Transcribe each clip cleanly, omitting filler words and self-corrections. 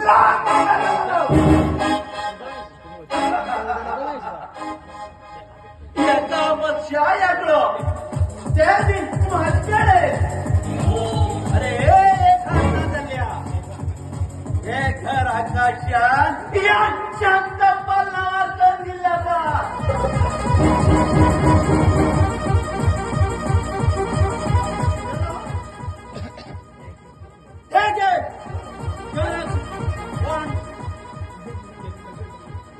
लात मारतलो. एका मत्स्या एकलो ते बीन म्हाजकडे. अरे एक हात जाल्ल्या हे घर आकाशान या शांतप्पा नावार करून दिल्लें आसा.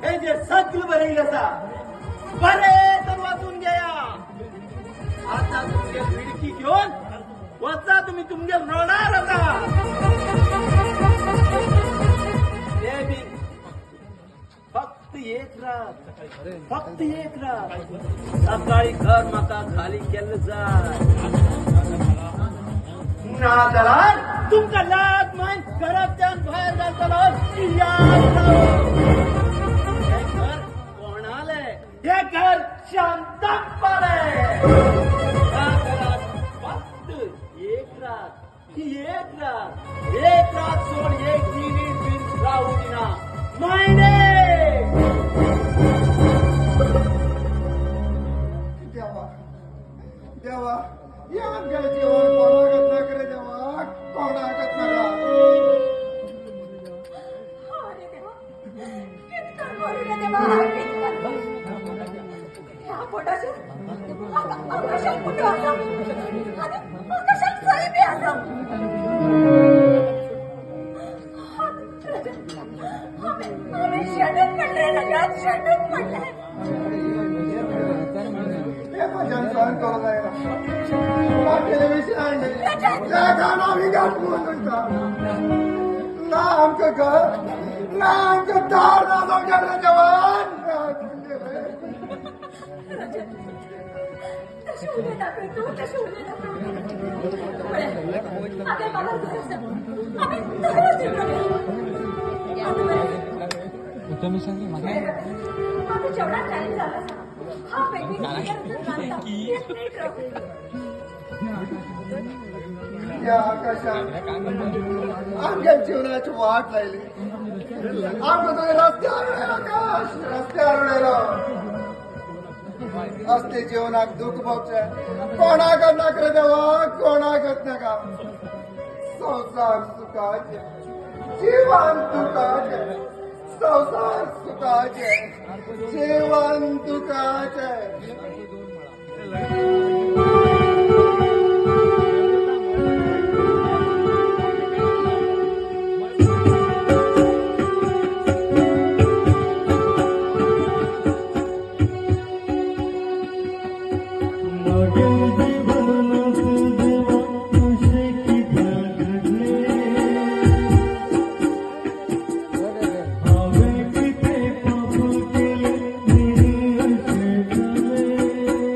हे जे सगळं बरयलें आसा बरें तर वाचून घेया. आता तुमगे खिडकी घेवन वचा तुमी तुमगे रोडार आसा. ते बी फक्त एक रात, फक्त एक रात. सकाळी घर म्हाका खाली केल्लें जाय. ना जाल्यार तुमकां लात मारून घरांतल्यान भायर घालतलो. याद राव, हें घर कोणालें? हें घर शांताप्पालें. ह्या घरांत फक्त एक रात, एक रात, एक रात सोड एक मिनीट बीन रावूं दिना. मायने देवा देवा, हे आमगेलें जेवण कोणाकच नाका रे देवा, कोणाकच नाका. अरे देवा, कितकं करू रे देवा, कितकं. ह्या पोटाचेर आकाशाक कुटो आसा आनी आकाशाक सय बी आसा. हांवें शेणून पडलें राजा, शेणून पडलें. हे म्हज्यान सहन करूं जायना. टेलिव्हिजन हाडलें लेखान आमी घात म्हणून वयता. ना आमकां घर, ना आमकां दार, ना आमगेलें रे जेवण. राजा, तशें उलयनाका तूं, तशें उलयनाका. पळय, हांवें म्हाका घर आसा, हांवें थंय वचून रावया. आतां बरें, आतां जेवणाक टायम जाला आसा. हांव बेगीन भितर वचून रांदता. एक मिनीट राव. ह्या आकाशान आमच्या जीवनाची वाट लायली. आमकां तुवें रस्त्यार उडयलो आकाश, रस्त्यार उडयलो. असले जीवनाक दुःख भोगचें कोणाकच नाका रे देवा, कोणाकच नाका. संवसार सुखाचें, जीवन दुखाचें. संवसार सुखाचें, जीवन दुखाचें. हांवें कितें पाप केलें म्हणून अशें जालें.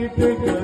कितें?